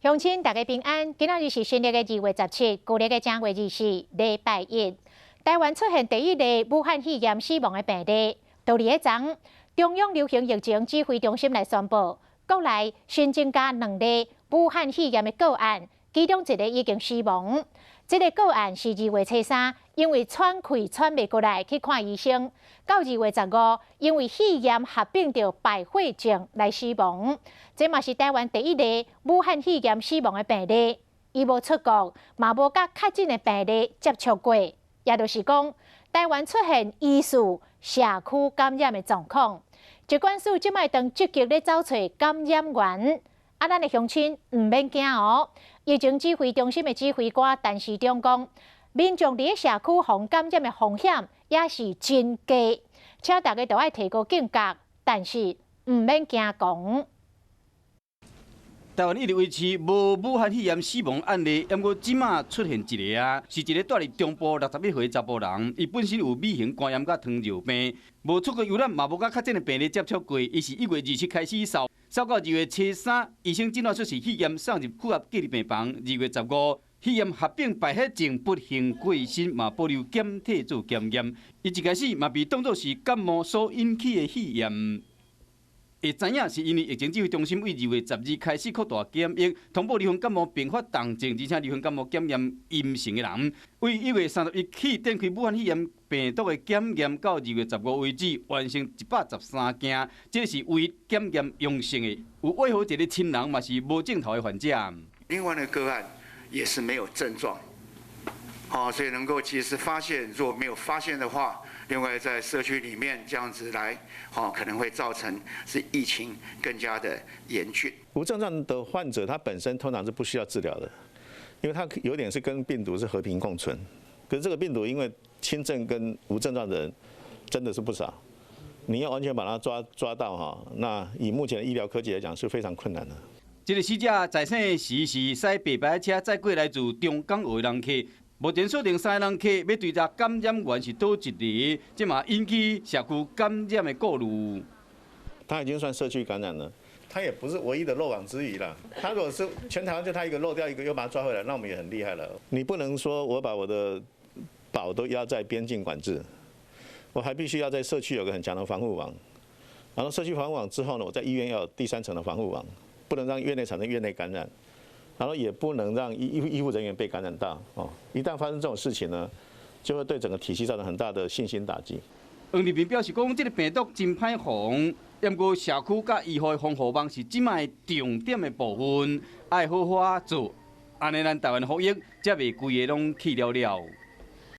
鄉親大家平安，今仔日是新曆的2月17，舊曆的正月24，禮拜一。台灣出現第一例武漢肺炎死亡的病例。佇咧昨，中央流行疫情指揮中心來宣布，國內新增加兩例武漢肺炎的個案，其中一个已經死亡。這个個案是2月初3，因為喘氣喘袂過來去看醫生，到2月15，因為肺炎合併著敗血症來死亡。這嘛是台灣第一例武漢肺炎死亡的病例。伊無出國，嘛無佮確診的病例接觸過，也就是講，台灣出現疑似社區感染的狀況。疾管署這擺當積極咧走揣感染源。啊，咱的鄉親毋免驚哦。疫情指揮中心的指揮官陳時中講，民眾佇咧社區予感染的風險也是真低，請大家都愛提高警覺，但是毋免驚狂。台灣一直維持無武漢肺炎死亡案例，毋過這馬出現一个啊，是一个住佇中部61歲查埔人，伊本身有乙型肝炎佮糖尿病，無出國遊覽，嘛無佮確診的病例接觸過。伊是1月27開始嗽，嗽到2月初3，醫生診斷出是肺炎，送入複合隔離病房。2月15，肺炎合併敗血症不幸過身，嘛保留檢體做檢驗。伊一開始嘛被當作是感冒所引起的肺炎。會知影是因為疫情指揮中心為2月12開始擴大檢疫，通報流行感冒併發重症，而且流行感冒檢驗陰性的人，為1月31起展開武漢肺炎病毒的檢驗，到2月15為止完成113件，這是唯一檢驗陽性的。有魏好一个親人嘛是無症頭的患者。另外的個案也是沒有症狀，好，所以能夠及時發現，若沒有發現的話，另外在社區裡面這樣子來，可能會造成是疫情更加的嚴峻。無症狀的患者，他本身通常是不需要治療的，因為他有點是跟病毒是和平共存。可是這個病毒因為輕症跟無症狀的人真的是不少，你要完全把它抓到哈，那以目前的醫療科技來講是非常困難的。這个死者在生時是駛白牌車載過來自中港澳的人客。目前鎖定三个人客，欲追查感染源是佗一个，這嘛引起社區感染的顧慮。他已經算社區感染了，他也不是唯一的漏網之魚了。他如果是全台灣就他一個漏掉一個，又把他抓回來，那我們也很厲害了。你不能說我把我的寶都壓在邊境管制，我還必須要在社區有個很強的防護網。然後社區防護網之後呢，我在醫院要有第三層的防護網，不能讓院內產生院內感染。然後也不能讓醫護人員被感染到哦。一旦發生這種事情呢，就會對整個體系造成很大的信心打擊。黃立民表示講，這个病毒真歹防，毋過社區佮醫護的防護網是這擺重點的部分，愛好好做，按呢咱台灣防疫才袂規个攏去了了。